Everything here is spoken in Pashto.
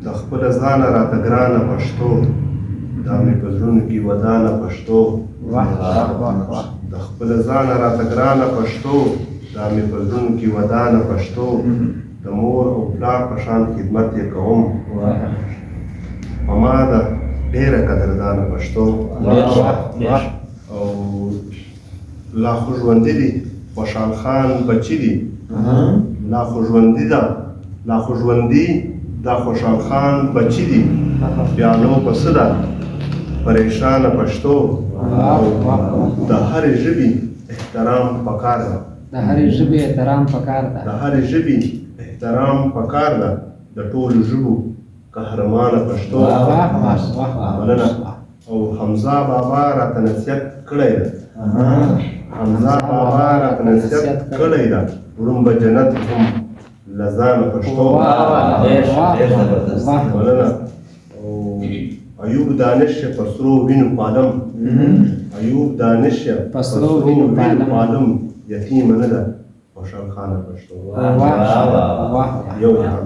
د خپله ځانه راته ګرانه پښتو، دا مې په زړونو کې ودانه پښتو. واه واه واه واه. د خپله ځانه راته ګرانه پښتو، دا مې په زړونو کې ودانه پښتو. د مور او پلار په شان خدمت یې کوم، په ما ده ډېره قدردانه پښتو. واه واه واه. او لا خو ژوندي دي خوشحال خان بچي دي، لا خو ژوندي ده، لا خو ژوندي دا خوشحال خان بچي دي، بیا نو په څه ده پریشانه پښتو. واه واه واه. د هرې ژبې احترام پکار ده. د هرې ژبې احترام پکار ده. د هرې ژبې احترام پکار ده، د ټولو ژبو قهرمانه پښتو. واه واه واه واه. مننه. او حمزه بابا راته نصیحت کړی ده، حمزه بابا راته نصیحت کړی ده، وړم به جنت هم له ځانه پښتو. واه واه ډېر ډېر زبردست. واه. مننه. او ایوب دانش یې په سرو وینو پالم، ایوب دانش یې په سرو وینو پالم. پالم، یتیمه نه ده خوشحال خانه پښتو. واه واه واه. یو جهان.